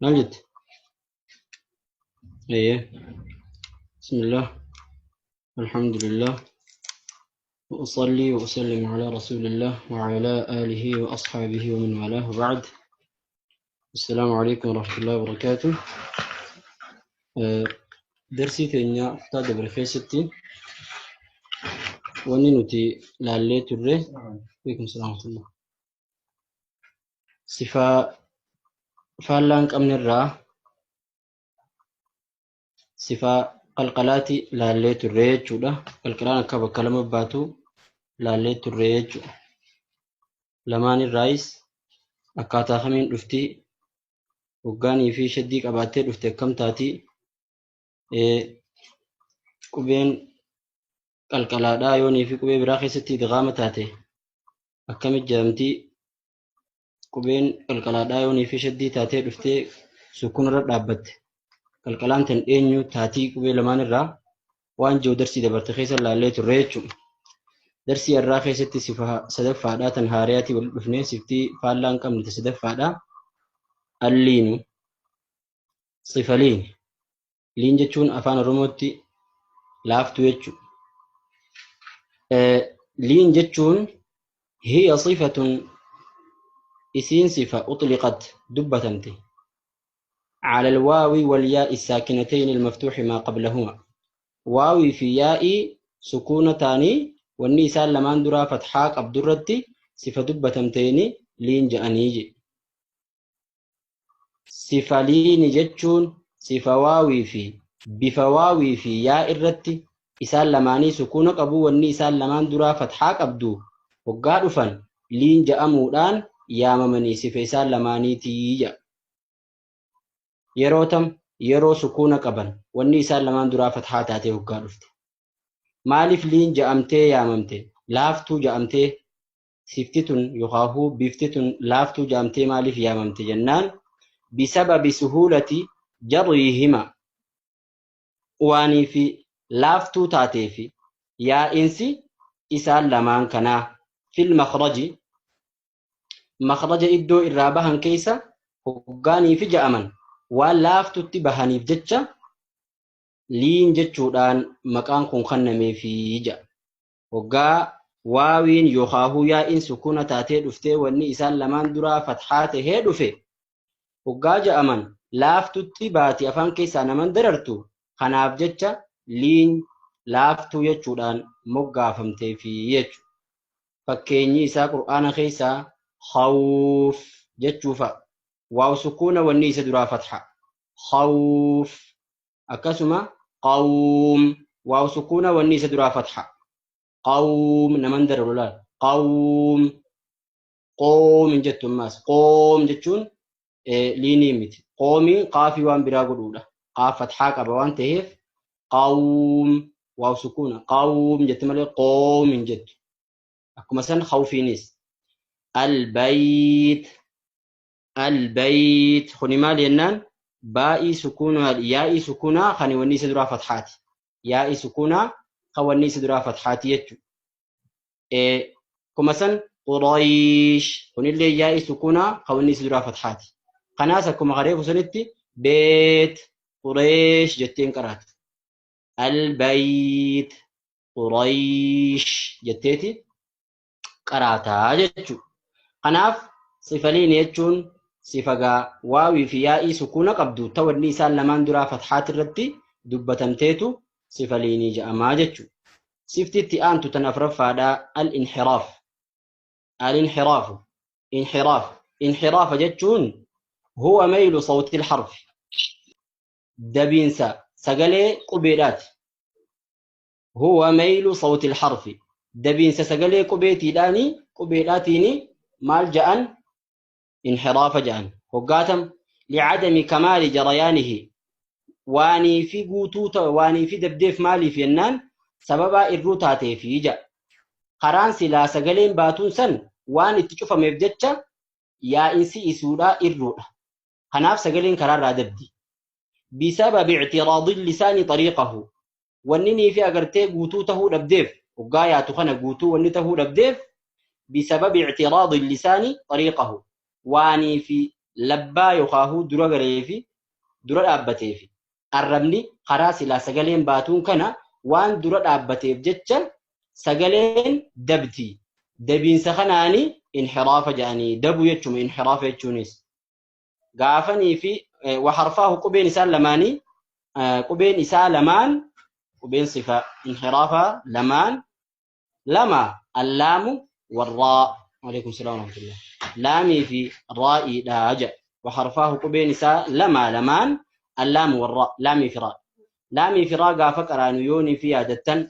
Maal jette? Eeyyee. Bismillah. Alhamdulillah. وأصلي وأسلم على رسول الله وعلى آله وأصحابه ومن والاه وبعد. السلام عليكم ورحمة الله وبركاته. درسي تeenyaa kutaa dabre keessatti wanni nuti laallee turre, alaikum salaam wa rahmatullah, sifaa faallaa hin qabne irraa sifaa qalqalaati laallee turre jechuudha. Qalqalaan akka bakka lama baatu laallee turre jechuudha. Lamaan irraayis akkaataa kamiin dhufti, hoggaanii fi shaddii qabaattee dhufte akkam taati, qubeen qalqalaadhaa yoonii fi qubee biraa keessatti idgaama taate akkamitti jedhamti, qubeen qalqalaadhaa yoonii fi shaddii taatee dhuftee sukkuun irra dhaabbatte qalqalaan tan eenyu taatii qubee lamaan irraa waan jiru darsii dabarte keessa laallee turre jechuudha. Darsii irraa keessatti sifa sadaffaadhaa tan haariyaatii walitti dhufnee, siftii faallaa hin qabne sadaffaadhaa, alliinu, sifa liini. Liin jechuun afaan Oromootti laaftuu jechuudha. Liin jechuun hiya sifatun, isiin sifa, utliqat dubbatamte, على الواو والياء الساكنتين المفتوح ما قبلهما. واوي في ياء سكونة تاني wanni isaan lamaan duraa fatxaa qabdurratti sifa dubbatamteeni liin je'anii je. Sifa liini jechuun sifa waawii fi bifa waawii fi yaa irratti isaan lamaanii sukuuna qabu, wanni isaan lamaan duraa fatxaa qabdu hoggaa dhufan liin je'amuudhaan yaamamanii sifa isaan lamaaniitii jedha. Yeroo tam? Yeroo sukuuna qaban, wanni isaan lamaan duraa fatxaa taatee hoggaa dhufte. Maaliif liin je'amtee yaamamte? Laaftuu je'amtee sifti tun yookaahuu bifti tun laaftuu je'amtee maaliif yaamamte jennaan, bisababi suhuulati jarrihima, waanii fi laaftuu taatee fi yaa'insi isaan lamaan kanaa, fil makhraji, makhraja iddoo irraa bahan keessa hoggaanii fi ja'aman waan laaftutti bahaniif jecha liin jechuudhaan maqaan kun kennameefii ja'a. Hoggaa waawiin yookaahuu yaa'iin sukuuna taatee dhuftee wanni isaan lamaan duraa fatxaa tahee dhufe hoggaa ja'aman laaftutti baati, afaan keessaa naman darartu. Kanaaf jecha liin laaftuu jechuudhaan moggaafamteefi jechuudha. Fakkeenyi isaa Qur'aana keessaa khawf jechuufa. Waaw sukuuna, wanni isa duraa fatxa. Khawf. Akkasuma qawm, waaw sukuuna, wanni isa duraa fatxa. Qawm naman dararu laal. Qawm, qoom hin jettu ammaas. Qoom jechuun liinii miti. Qoomiin qaafii waan biraa godhuudha. Qaaf fatxaa qaba waan ta'eef qawm, waaw sukuuna, qawm jette malee qoom hin jettu. Akkuma san khawfiinis. Albayt, albayt kuni maal jennaan, baa'ii sukuunaa yaa'ii sukuunaa kan wanni isa duraa fatxaati. Yaa'ii sukuunaa kan wanni isa duraa fatxaati jechuudha. Akkuma san Quraysh kunillee yaa'ii sukuunaa kan wanni isa duraa fatxaati. Kanaas akkuma kareefu sanitti beet, Qureesh jetteen qaraatu. Albayt, Quraysh jetteeti qaraataa jechuudha. Kanaaf sifaliin jechuun sifa gaa waawii fi yaa'ii sukuuna qabdu ta wanni isaan lamaan duraa fatxaati irratti dubbatamteetu sifaliinii jedhamaa jechuudha. Sifti itti aantu tan afuraffaadhaa al-inhiraaf. Al-inhiraafu, inhiraaf, inhiraafa jechuun huwa maylu sawti al-harfi, dabiinsa sagalee qubeedhaati. Huwa maylu sawti al-harfi, dabiinsa sagalee qubeetiidhaani, qubeedhaatiini maal ja'an? Inhiraafa ja'an. Hoggaatam? Licadami kamaali jarayaanihi, waanii fi guutuu ta'e, waanii fi dabdeef. Maaliif jennaan, sababaa irruu taateefi ja'a. Karaan silaa sagaleen baatuun san waan itti cufameef jecha yaa'insi isuudhaa irruudha. Kanaaf sagaleen karaarraa dabdi. Bisababi ictiraadi lisaani xariiqahu, wanni nii fi agartee guutuu tahuu dhabdeef, hoggaa yaatu kana guutuu wanni tahuu dhabdeef, bisababi ictiraadi lisaani xariiqahu, waanii fi Labbaa yookaahuu dura galee fi dura dhaabbatee fi arrabni karaa silaa sagaleen baatuun kana waan dura dhaabbateef jecha sagaleen dabti. Dabiinsa kanaani inhiraafa jedhanii dabu jechuun inhiraafa jechuunis gaafanii fi waharfaahu qubeen isaan lamaanii qubeen isaa lamaan qubeen sifa inhiraafa lamaan lama allaamu warraa. Alaikum salaam wa rahmatullah. Laamii fi raa'iidha jedha. Waharfaahu qubeen isaa lama lamaan allaamu warraa laamii fi raa. Laamii fi raa gaafa qaraanu yoonii fi yaadattan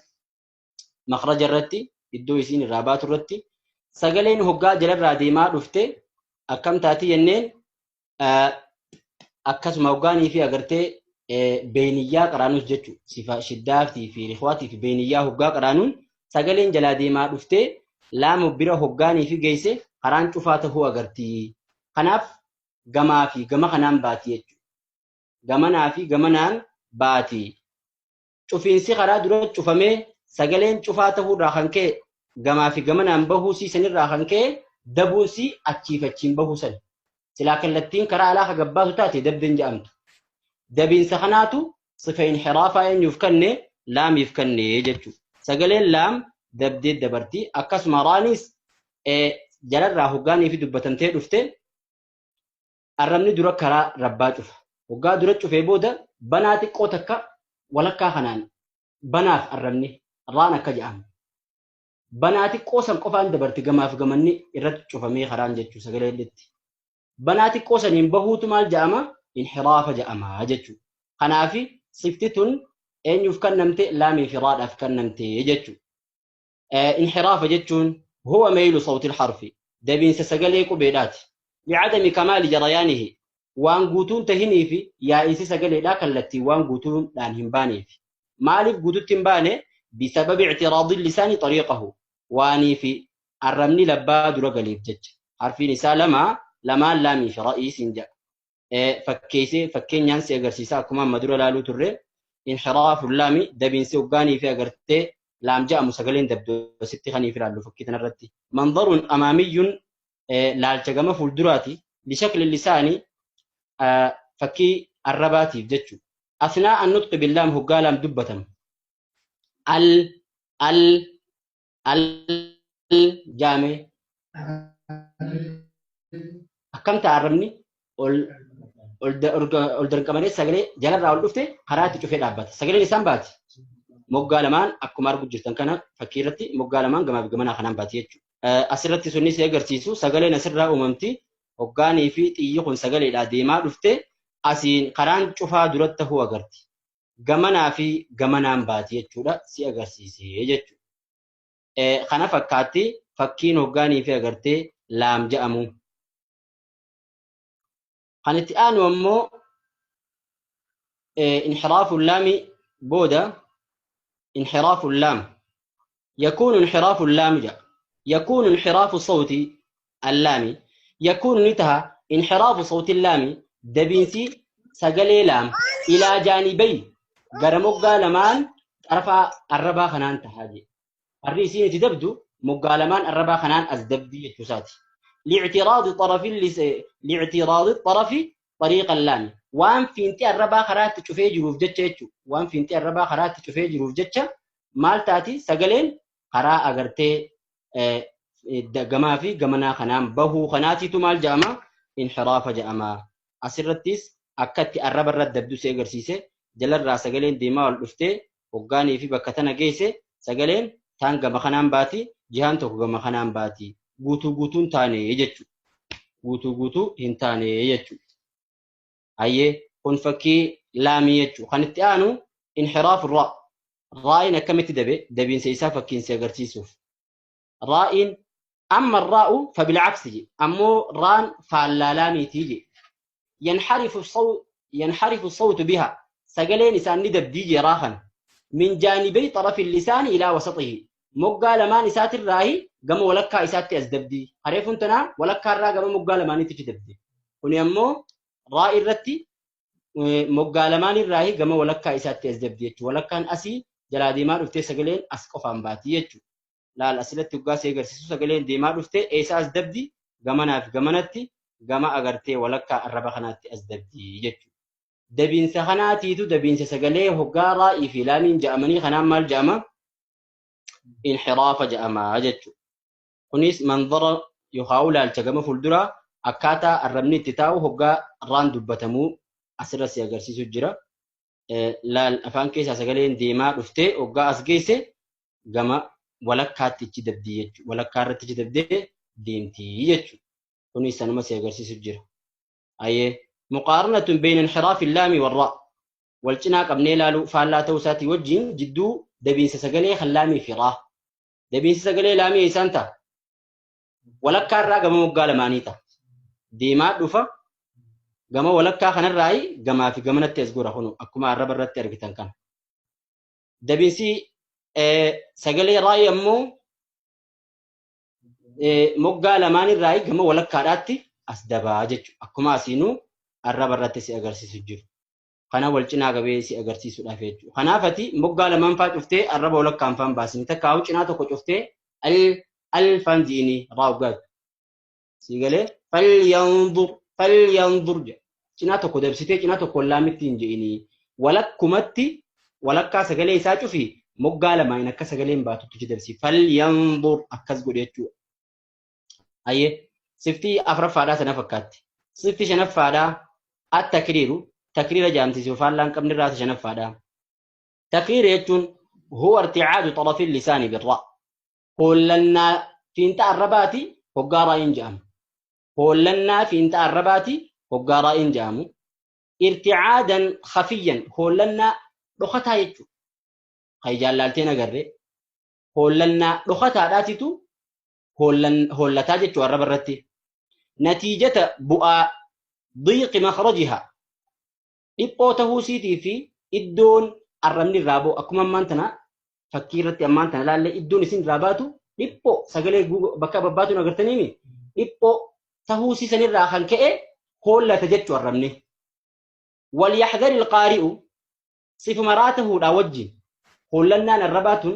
makhraja irratti iddoo isiin irraa baatu irratti sagaleen hoggaa jalarraa deemaa dhufte akkam taati jenneen akkasuma hoggaanii fi agartee beeniyyaa qaraanuus jechuudha. Sifa shiddaatii fi rikhwaatii fi beeniyyaa hoggaa qaraanuun sagaleen jalaa deemaa dhufte laama bira hoggaanii fi geesse karaan cufaa tahuu agarti. Kanaaf gamaa fi gama kanaan baati jechuudha. Gamanaa fi gamanaan baati. Cufiinsi karaa dura cufamee sagaleen cufaa tahuurraa kan ka'e gamaa fi gamanaan bahuu siisanirraa kan ka'e dabuunsi achiif achiin bahuu sani. Silaa kallattiin karaa alaa ka gabbaatu taate dabdeen jedhamtu. Dabiinsa kanaatu sifa inhiraafaa eenyuuf kenne laamiif kenne jechuudha. Sagaleen laam dabdee dabarti. Akkasuma raanis jalarraa hoggaanii fi dubbatamtee dhufte arrabni dura karaa rabbaa cufa. Hoggaa dura cufee booda banaa xiqqoo takka walakkaa kanaan banaaf arrabni raan akka jedhamu. Banaa xiqqoo san qofaan dabarti gamaaf gamanni irratti cufamee karaan jechuudha sagalee illee. Banaa xiqqoo saniin bahuutu maal jedhama? Inhiraafa jedhama jechuudha. Kanaafi sifti tun eenyuuf kennamte? Laamii fi raadhaaf kennamte jechuudha. Inhiraafa jechuun huwa meylu sawti harfi dabiinsa sagalee qubeedhaati. Licadami kamaali jarayaanihi waan guutuun tahinii fi yaa'insi sagaleedhaa kallattii waan guutuudhaan hin baaneef. Maaliif guututti hin baane? Bisababi ictiraadi lisaani xariiqahu waanii fi arrabni labbaa dura galeef jecha. Harfiin isaa lama lamaan laamii fi ra'iisiin jedha. Fakkeessee fakkeenyaan si agarsiisa akkuma amma dura laaluu turre inhiraafu laami dabiinsi hoggaanii fi agartee laam jedhamu sagaleen dabdoo sitti kaniif ilaallu fakkii kanarratti. Mandaruun amaamiyyuun laalcha gama fuulduraati bishakli lisaanii fakkii arrabaatiif jechuudha. Asnaa an nutqi billaam hoggaa laam dubbatamu. Al al al jaame akkam ta'a arrabni ol ol danqamanii sagalee jalarraa ol dhufte karaa itti cufee dhaabbata. Sagaleen isaan baati. Moggaa lamaan akkuma argu jirtan kana fakkii irratti moggaa lamaan gamaaf gamanaa kanaan baati jechuudha. Asirratti sunnis agarsiisu sagaleen asirraa uumamti. Hoggaanii fi xiyyi kun sagaleedhaa deemaa dhufte asiin karaan cufaa duratti tahuu agarti. Gamanaa fi gamanaan baati jechuudha si agarsiisee jechuudha. Kana fakkaatti fakkiin hoggaanii fi agartee laam jedhamu. Kan itti aanu ammoo inhiraafu laami booda inhiraafu laam yakuunu inhiraafu laam jedha. Yakuunu inhiraafu sawti allaami yakuunu ni taha inhiraafu sawti laami dabiinsi sagalee laam ilaa jaanibay gara moggaa lamaan xarafaa arrabaa kanaan tahaa jedhe. Harri isiin itti dabdu moggaa lamaan arrabaa kanaan as dabdii jechuusaati. لاعتراض طرف لاعتراض الطرف طريق اللام وان فينتي الربا خرات تشوفي جروف جتة وان فينتي الربا خرات تشوفي جروف جتة مال تاتي سجلين خرا أجرتي جما في جمنا خنام بهو خناتي تمال جاما انحراف جاما أسرتيس أكدت الربا الرد دبدو سيجر سيسة جل الراس سجلين ديما والأفتي وقاني في بكتنا جيسة سجلين تان جما خنام باتي جهان توك جما خنام باتي guutuu guutuun taane jechuudha. Guutuu guutuu hin taane jechuudha. Ayyee kun fakkii laamii jechuudha. Kan itti aanu inhiraafu raa. Raa'iin akkamitti dabe dabiinsa isaa fakkiin si agarsiisuuf. Raa'iin amma raa'u fabilcaksi jedhe. Ammoo raan faallaa laamiitii jedhe. Yanxarifu sawtu biha. Sagaleen isaan ni dabdii jee raa kana. Min jaanibay xarafi lisaani ilaa wasatihi. Moggaa lamaan isaatirraahi gama walakkaa isaatti as dabdi. Hareefuun tanaa walakkaa irraa gama moggaa lamaaniitti dabdi. Kuni ammoo raa irratti moggaa lamaan irraahi gama walakkaa isaatti as dabdi jechuudha. Walakkaan asii jalaa deemaa dhuftee sagaleen as qofaan baati jechuudha. Laal asirratti hoggaa si agarsiisu sagaleen deemaa dhuftee eessa as dabdi? Gamanaa fi gamanatti gama agartee walakkaa arraba kanaatti as dabdii jechuudha. Dabiinsa kanaatiitu dabiinsa sagalee hoggaa raa'ii fi laamiin ja'amanii kanaan maal ja'ama? Inxiraafa ja'amaa jechuudha. Kunis manzara yookaan ilaalcha gama fuulduraa akkaataa arrabni itti taa'u hoggaa raan dubbatamuu asirra si agarsiisu jira. Laal afaan keessaa sagaleen deemaa dhuftee hoggaa as geesse gama walakkaatti ichi dabdii jechuudha. Walakkaa irratti ichi dabdee deemtii jechuudha. Kunis sanuma si agarsiisu jira. Ayyee muqaaranatun bayna inxiraafi laami warraa wal cinaa qabnee laaluu faallaa ta'uu isaatii wajjin jidduu dabiinsa sagalee kan laamii fi raa. Dabiinsi sagalee laamii isaan ta'a. Walakkaa irraa gama moggaa lamaanii ta'a. Deemaa dhufa gama walakkaa kanarraa gamaa fi gamanatti as gora kunu akkuma arraba irratti argitan kana. Dabiinsi sagalee raayii ammoo moggaa lamaan irraa gama walakkaadhaatti as dabaa jechuudha. Akkuma asiinuu arraba irratti si agarsiisu jiru. Kana wal cinaa qabee si agarsiisuudhaaf jechuudha. Kanaaf ati moggaa lamaan faa cuftee arraba walakkaan faan baasini. Takka cinaa tokko cuftee al al faan ji'ini raa ugaatu. Si galee falyanzur falyanzur jedha. Cinaa tokko dabsitee cinaa tokko laamitti hin je'ini. Walakkumatti walakkaa sagalee isaa cufi moggaa lamaan akka sagaleen baatutti dabsi. Falyanzur akkas godhe jechuudha. Ayyee siftii afuraffaadhaa sana fakkaatti. Siftii shanaffaadhaa at-takriiru takriira jaamtisi faallaan qabni irraa shanaffaadhaa. Takriira jechuun huwa irticaadu xarafi lisaani birraa. Hoollannaa fiinxa arrabaati hoggaa raa'iin jedhamu. Hoollannaa fiinxa arrabaati hoggaa raa'iin jedhamu. Irticaadan khafiyyan hoollannaa dhokataa jechuudha. Kan jaallaalteen agarre hoollannaa dhokataadhaatitu hoollataa jechuudha arraba irratti. Natiijata bu'aa diiqi makhrajihaa dhiphoo tahuu siitii fi iddoon arrabni irraa ba'u akkuma ammaan tana fakkii irratti ammaan tana ilaalle iddoon isin irraa baatu dhiphoo sagalee bakka babbaatuun agartaniimi dhiphoo tahuu siisan irraa kan ka'e hoollata jechuu arrabni. Walyaxdari alqaari'u sifuma raa tahuudhaa wajjin hoollannaan arrabaatun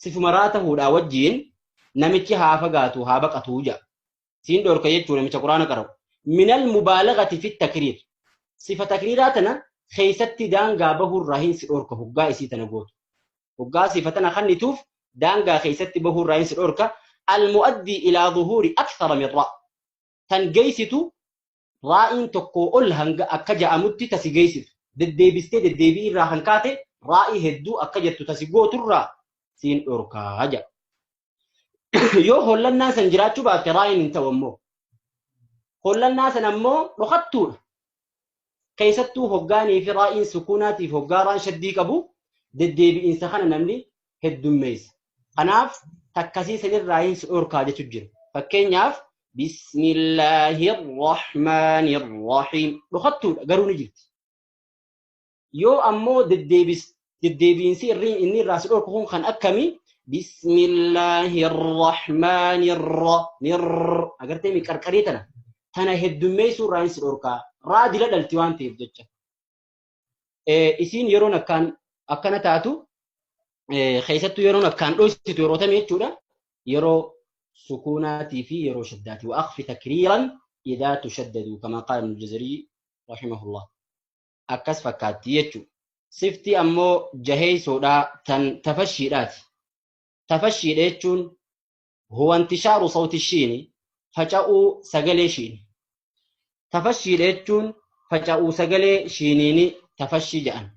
sifuma raa tahuudhaa wajjin namichi haa fagaatu haa baqatuu jedha. Siin dhorka jechuu namicha quraana qara'u. Minal mubaalagati fi takriir. Sifa takriiraa tana keessatti daangaa bahuurraa hin si dhorka hoggaa isii tana gootu. Hoggaa sifa tana kannituuf daangaa keessatti bahuurraa hin si dhorka. Almu'addii ilaa zuhuuri akthara min raa. Tan geessitu raa'iin tokkoo ol hanga akka ja'amutti tasi geessitu. Deddeebistee deddeebii irraa kan kaate raa'ii hedduu akka jettu tasi gooturraa siin dhorkaa jedha. Yoo hollannaa san jiraachuu baatte raa'iin hin ta'u ammoo. Hollannaa san ammoo dhokattuudha. Keessattuu hoggaanii fi raa'iin sukuunaatiif hoggaa raan shaddii qabu deddeebi'iinsa kana namni heddummeessa. Kanaaf takkasii sanirraa hin si dhorkaa jechuun jira. Fakkeenyaaf bismillaahirrahmaanirrahiim dhokattuudha garuu ni jirti. Yoo ammoo deddeebiinsi inni irraa si dhorku kun kan akkamii bismillaahirrahmaanirrahiim agartee qarqarii tana tana heddummeessuu irraa hin si dhorkaa. Raa dila dhalti waan ta'eef jecha. Isiin yeroon akkaan akkana taatu keessattuu yeroon akkaan dhoositu yeroo tamii jechuudha. Yeroo sukuunaatii fi yeroo shaddaati. Wa akhfi takriiran idaa tushaddadu kamaa qaala Ibnul Jazarii rahimahullah. Akkas fakkaatti jechuudha. Sifti ammoo jaheessoodhaa tan tafashiidhaati. Tafashiidha jechuun huwa intishaaru sawti shiini faca'uu sagalee shiini. Tafashiidha jechuun faca'uu sagalee shiiniini tafashii jedhan.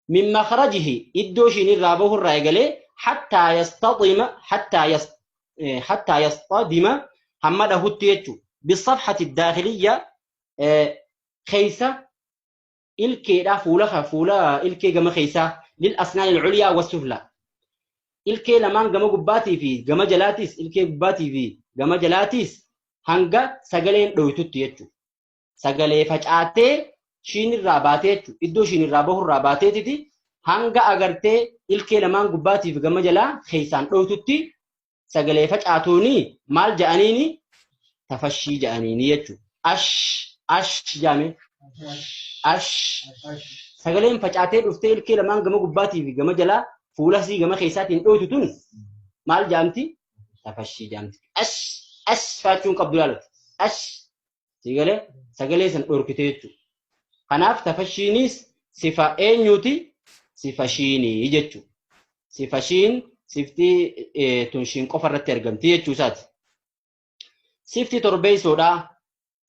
Min makhrajihi iddoo shiin irraa bahurraa eegalee hattaa yastaxima hattaa yastadima hamma dhahutti jechuudha. Bisafhati daakhiliyya keessa ilkeedhaa fuula ilkee gama keessaa lil asnaan al-culyaa was-suflaa. Ilkee lamaan gama gubbaatii fi gama jalaatis ilkee gubbaatii fi gama jalaatis hanga sagaleen dhoytutti jechuudha. Sagalee facaatee shiin irraa baatee jechuudha. Iddoo shiin irraa bahurraa baateetiti hanga agartee ilkee lamaan gubbaatii fi gama jalaa keessaan dhoytutti sagalee facaatuuni maal ja'aniini tafashii ja'aniini jechuudha. Ash ash jaame ash sagaleen facaatee dhuftee ilkee lamaan gama gubbaatii fi gama jalaa fuula sii gama keessaatiin dhoytu tun maal jaamti? Tafashii jaamti. Ash ash faachuun qabdu laalati. Ash Sigalee sagalee san dhorkite jechuudha. Kanaaf tafashiinis sifa eenyuti? Sifa shiinii jechuudha. Sifa shiin sifti tun shiin qofa irratti argamti jechuu isaati. Sifti torbeessoodha.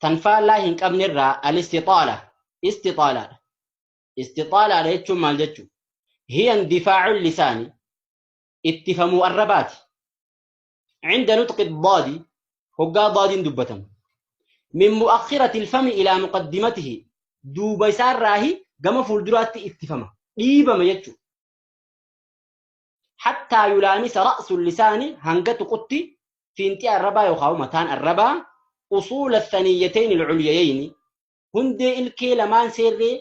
Tan faallaa hin qabnerraa al-istixaala. Istixaalaadha. Istixaalaadha jechuun maal jechuudha? Hiya indifaa'u lisaani. Ittifamuu arrabaati. Cinda nutqi daadi. Hoggaa daadiin dubbatamu. Min mu'akhirati ilfami ilaa muqaddimatihi. Duuba isaarraahi gama fuulduraatti ittifama. Dhiibama jechuudha. Hattaa yulaamisa ra'su lisaani hanga tuqutti fiinxi arrabaa yookaan mataan arrabaa usuula thaniyyatain alculyayayni hundee ilkee lamaan seerree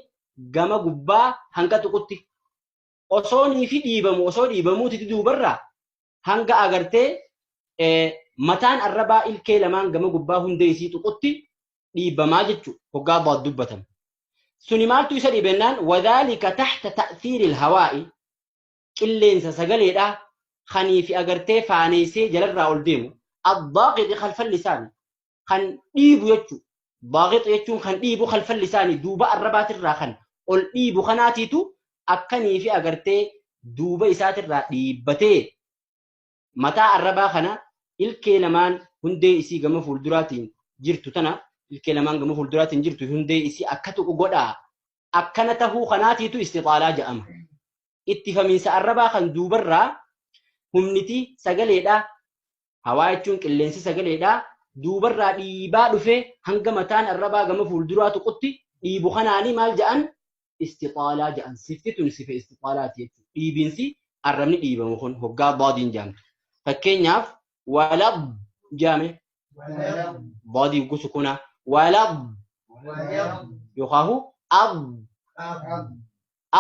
gama gubbaa hanga tuqutti osoonii fi dhiibamu osoo dhiibamuuti duubarraa hanga agartee mataan arrabaa ilkee lamaan gama gubbaa hundee isii tuqutti dhiibamaa jechuudha hoggaa baad dubbatamu. Suni maaltu isa dhiibennaan wadhaalika taxta ta'thiiri ilhawaa'i qilleensa sagaleedha kanii fi agartee faaneessee jalarraa ol deemu addaaqixi khalfa lisaani kan dhiibu jechuudha. Daaqixi jechuun kan dhiibu khalfa lisaani duuba arrabaatirraa kan ol dhiibu kanaatiitu akkanii fi agartee duuba isaatirraa dhiibbatee mataa arrabaa kana ilkee lamaan hundee isii gama fuulduraatiin jirtu tana ilkee lamaan gama fuulduraatiin jirtu hundee isii akka tuqu godhaa akkana tahuu kanaatiitu istixaalaa jedhama. Ittifamiinsa arrabaa kan duubarraa humniti sagaleedha. Hawaa jechuun qilleensi sagaleedha. Duubarraa dhiibaa dhufee hanga mataan arrabaa gama fuulduraa tuqutti dhiibu kanaanii maal jedhan istixaalaa jedhan. Sifti tun sifa istixaalaati jechuudha. Dhiibiinsi arrabni dhiibamu kun hoggaa daadiin jedhamtu. Fakkeenyaaf walab jedhame daadii gosu kuna walab yookaan ab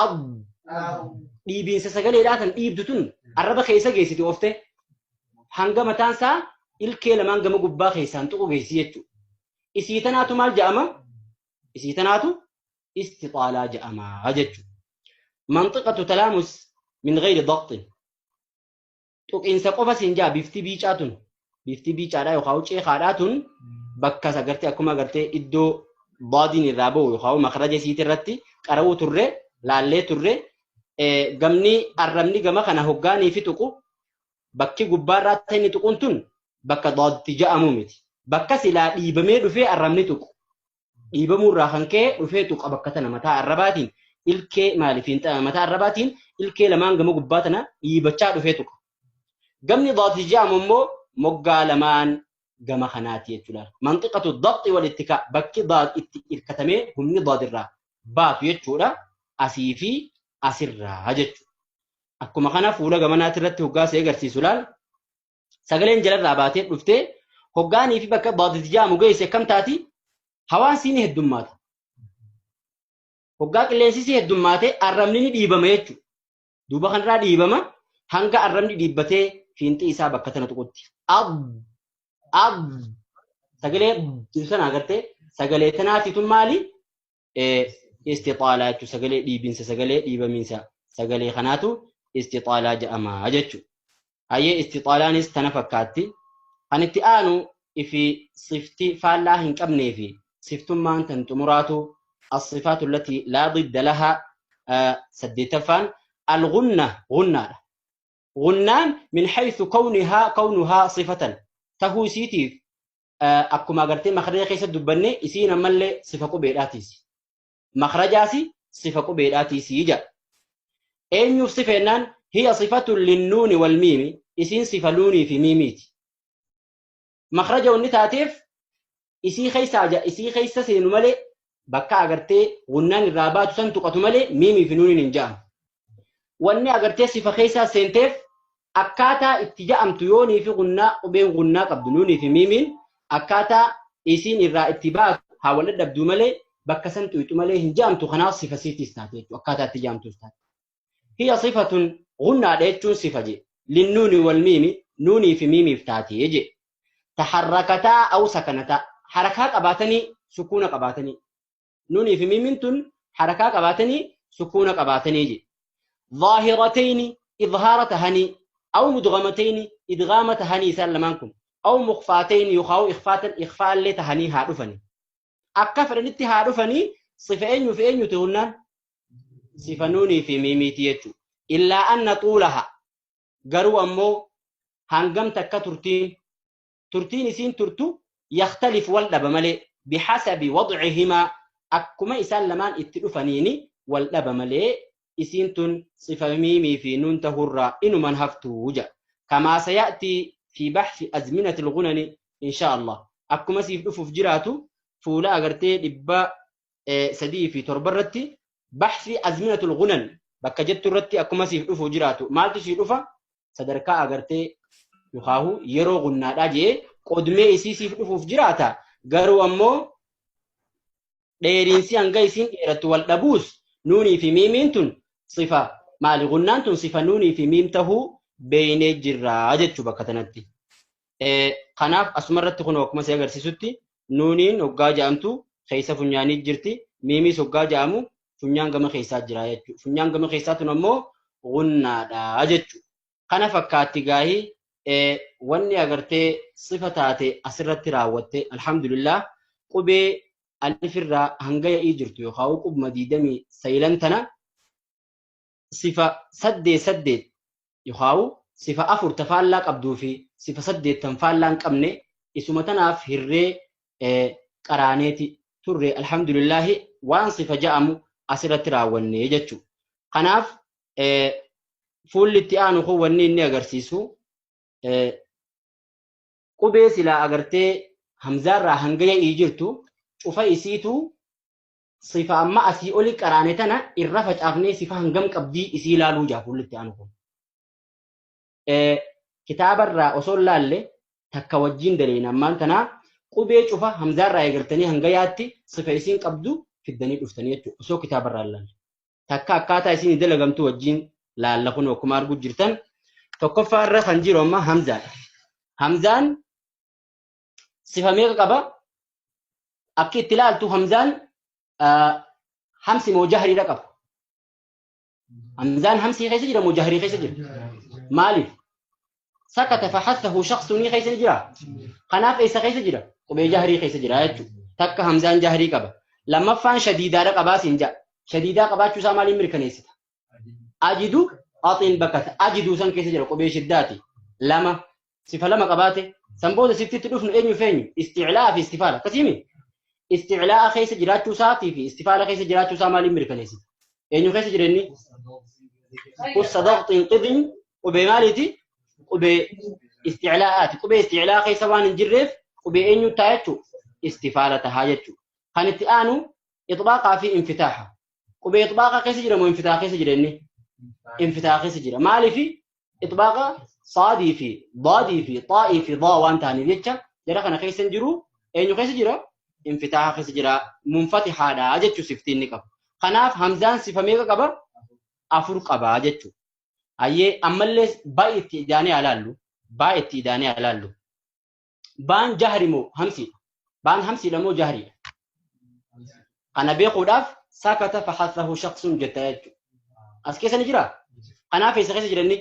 ab dhiibiinsa sagaleedhaa kan dhiibdu tun arraba keessa geessiti ooftee hanga mataan isaa ilkee lamaan gama gubbaa keessaan tuqu geessi jechuudha. Isii tanaatu maal jedhama? Isii tanaatu istixaalaa jedhama jechuudha. Manxiqatu talaamus min gayri daqxin. Tuqiinsa qofa siin jaa bifti biicaa tun bifti biicaadhaa yookaan ceekaadhaa tun bakka agartee akkuma agartee iddoo baadiin irraa bahu yookaan makhraja isiitii irratti qara'uu turre laallee turre gamni arrabni gama kana hoggaanii fi tuqu bakki gubbaarraa ta'e tuquun tun bakka daaddi ja'amu miti. Bakka silaa dhiibamee dhufee arrabni tuqu. Dhiibamuurraa kan ka'e dhufee tuqa bakka tana mataa arrabaatiin ilkee maaliif mataa arrabaatiin ilkee lamaan gama gubbaa tana dhiibachaa dhufee tuqa. Gamni daaddi ja'amu immoo moggaa lamaan gama kanaati jechuudha. Manxiqatu daqxi wal ittikaa bakki daad itti hirkatamee humni daadirraa baatu jechuudha. Asii fi asirraa jechuudha. Akkuma kana fuula gamanaati irratti hoggaa see agarsiisu laal. Sagaleen jalarraa baatee dhuftee hoggaanii fi bakka daaddi ja'amu geesse akkam taati? Hawaan sii ni heddummaata. Hoggaa qilleensi si heddummaate arrabni ni dhiibama jechuudha. Duuba kanarraa dhiibama hanga arrabni dhiibbatee fiinxi isaa bakka tana tuqutti. Ab ab sagalee sana agartee sagalee tanaati tun maali? Istixaalaa jechuudha. Sagalee dhiibinsa sagalee dhiibamiinsa sagalee kanaatu istixaalaa jedhama jechuudha. Hayyee istixaalaanis tana fakkaatti. Kan itti aanu ifi sifti faallaa hin qabnee fi siftummaan tan xumuraatu as-sifaatu allati laa didda lahaa saddeettaffaan al-gunna gunnaadha. Gunnaan min haythu kawnuhaa sifatan tahuu isiitiif akkuma agartee makhraja keessa dubbanne isiin ammallee sifa qubeedhaatiisi. Makhrajaasi sifa qubeedhaatiisi jedha. Eenyuuf sifeennaan hiya sifatun linnuuni wal miimi isiin sifa nuunii fi miimiiti. Makhraja wanni taateef isii keessa seenu malee bakka agartee gunnaan irraa baatu san tuqatu malee miimii fi nuuniin hin ja'amu. Wanni agartee sifa keessaa seenteef akkaataa itti ja'amtu yoonii fi gunnaa qubeen gunnaa qabdu nuunii fi miimiin akkaataa isiin irraa itti baatu haa wal dadhabduu malee bakka san tuqxu malee hin ja'amtu kanaaf sifa siitis taate jechuudha akkaataa itti ja'amtus taate. Hiya sifatun gunnaadha jechuun sifa jedhe linnuuni wal miimi nuunii fi miimiif taatee jedhe. Taharrakataa aw sakanataa harakaa qabaatanii sukuuna qabaatanii nuunii fi miimiin tun harakaa qabaatanii sukuuna qabaatanii jedhe. ظاهرتين إظهار تهني أو مدغمتين إدغام تهني سلمانكم أو مخفاتين يخاو إخفاتا إخفاء اللي تهني هارفني. Akka fedhanitti haa dhufanii sifa eenyuu fi eenyuti gunnaan? Sifa nuunii fi miimiiti jechuudha. Illaa anna xuulaha garuu ammoo hangam takka turtiin turtiin isiin turtu yaktalif wal dhaba malee bihasabi wadcihimaa akkuma isaan lamaan itti dhufaniini wal dhaba malee isiin tun sifa miimii fi nuun tahurraa inuman haftuu jedha. Kamaa saya'tii fi baxfi azminati lgunani insha Allah. Akkuma siif dhufuuf jiraatu fuula agartee 307 irratti baxfi azminatul gunan bakka jettu irratti akkuma siif dhufuuf jiraatu maaltu sii dhufa sadarkaa agartee yokaahu yeroo gunnaadhaa jee qodmee isii siif dhufuuf jiraata garuu ammoo dheeriinsi hanga isiin dheerattu wal dhabuus nuunii fi miimiin tun sifa maali gunnaan tun sifa nuunii fi miim tahuu beeynee jirraa jechuu bakka tanatti. Kanaaf asuma irratti kun akkuma si agarsiisutti nuuniin hoggaa ja'amtu keessa funyaanii jirti miimiis hoggaa ja'amu funyaan gama keessaa jira jechuudha. Funyaan gama keessaa tun ammoo gunnaadha jechuudha. Kana fakkaatti gaahii wanni agartee sifa taate asirratti raawwatte alhamdulillah qubee alifirraa hanga ya'ii jirtu yookaan qubma 29 tana sifa 8 8 yookaan sifa 4 tafaallaa qabduu fi sifa 8 tan faallaa hin qabne isuma tanaaf hirree qaraaneeti turre alhamdulillahi waan sifa ja'amu asirratti raawwanne jechuudha. Kanaaf fuulli itti aanu kun wanni inni agarsiisu qubee silaa agartee hamzaarraa hanga ya'ii jirtu cufa isiitu sifa amma asii oli qaraane tana irra facaafnee sifa hangam qabdii isii ilaaluu jaa fuulli itti aanu kun. Kitaabarraa osoo hin laalle takka wajjin daleena ammaan tanaa qubee cufa hamzaarraa eegaltanii hanga yaatti sifa isiin qabdu fiddanii dhuftanii jechuudha osoo kitaabarraa hin laalle. Takka akkaataa isiin dalagamtu wajjin laalla kun akkuma arguu jirtan tokkoffaa irra kan jiru amma hamzaadha. Hamzaan sifa meeqa qaba? Akki itti ilaaltu hamzaan hamsi moo jahriidha qaba? Hamzaan hamsii keessa jira moo jahrii keessa jira? Maaliif? Sakata fahathahu shakhsunii keessa ni jira. Kanaaf eessa keessa jira? Qubee jahrii keessa jira jechuudha. Takka hamzaan jahrii qaba. Lammaffaan shadiidaadha qabaa siin ja'a. Shadiidaa qabaachuu isaa maaliin mirkaneessita? Ajidu qaxiin bakka ajiduu san keessa jira qubee shiddaati. Lama sifa lama qabaate san booda siftitti dhufnu eenyu feenyu isticlaa fi istifaala akkasiimi. Isticlaa keessa jiraachuu isaatii fi istifaala keessa jiraachuu isaa maaliin mirkaneessita? Eenyu keessa jira inni? Qussa daqxiin qidin qubee maaliiti? Qubee isticlaa'aati. Qubee isticlaa keessa waan hin jirreef qubee eenyu ta'a jechuudha? Istifaala tahaa jechuudha. Kan itti aanu ixbaaqaa fi infitaaha. Qubee ixbaaqa keessa jira moo infitaaha keessa jira inni? Infitaaha keessa jira. Maaliif ixbaaqa saadii fi daadii fi xaa'ii fi daa waan ta'aniif jecha jara kana keessa hin jiru eenyu keessa jira? Infitaaha keessa jira. Munfatixaadha jechuu siftiin inni qabu. Kanaaf hamzaan sifa meeqa qaba? 4 qaba jechuudha. Hayyee ammallee baa itti idaanee haa laallu. Baa itti idaanee haa laallu. Baan jahri moo hamsiidha? Baan hamsiidha moo jahriidha? Kana beekuudhaaf sakata fahathahu shakhsun jetta jechuudha. As keessa ni jira? Kanaaf eessa keessa jira inni?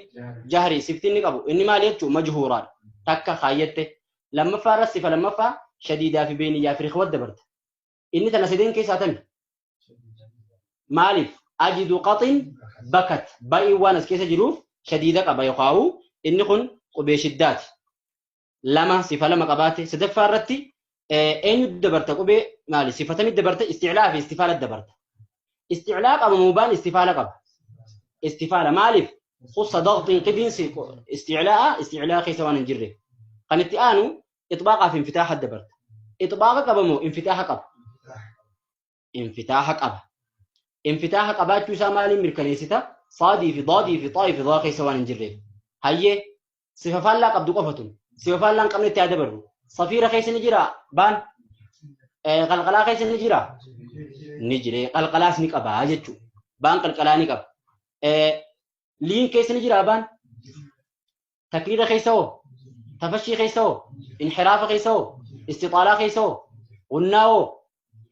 Jahri siftiin ni qabu. Inni maali jechuudha? Majhuuraadha. Takka kaayyette. Lammaffaa irra sifa lammaffaa shadiidaa fi beeniyyaa fi rikhwat dabarta. Inni tana sadeen keessaa tami? Maaliif? Ajidu qaxin bakat. Ba'iin waan as keessa jiruuf shadiida qaba yookaan inni kun qubee shiddaati. Lama sifa lama qabaate. Sadaffaa irratti eenyu dabarta qubee maali? Sifa tamii dabarta? Isticlaa fi istifaala dabarta. Isticlaa qaba moo baan istifaala qaba? Istifaala maaliif? Qussa daqxiin qidin isticlaa isticlaa keessa waan hin jirre. Kan itti aanu ixbaaqaa fi infitaaha dabarta. Ixbaaqa qaba moo infitaaha qaba? Infitaaha qaba. Infitaaha qabaachuu isaa maaliin mirkaneessita? Saadii fi daadii fi xaa'ii fi daa keessa waan hin jirreef. Hayyee sifa faallaa qabdu qofa tun. Sifa faallaa hin qabne itti haa dabarru. Safiira keessa ni jira baan qalqalaa keessa ni jira? Ni jire. Qalqalaas ni qaba jechuudha. Baan qalqalaa ni qaba. Liin keessa ni jira baan? Takriira keessa hoo? Tafashii keessa hoo? Inxiraafa keessa hoo? Istixaalaa keessa hoo? Gunnaa hoo?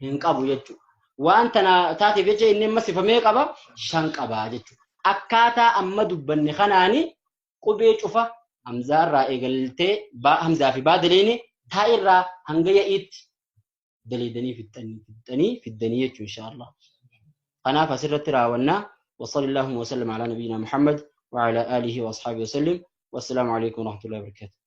Hin qabu jechuudha. Waan tana taateef jecha inni amma sifamee qaba 5 qaba jechuudha. Akkaataa amma dubbanne kanaani qubee cufa hamzaarraa eegaltee hamzaa fi baadaleeni taa'irraa hanga ya'iitti Daleeydanii fixxanii fixxanii fiddanii jechuu inshaa Allah. Kanaaf asirratti raawwannaa. وصلى اللهم وسلم على نبينا محمد وعلى آله وأصحابه وسلم، والسلام عليكم ورحمة الله وبركاته.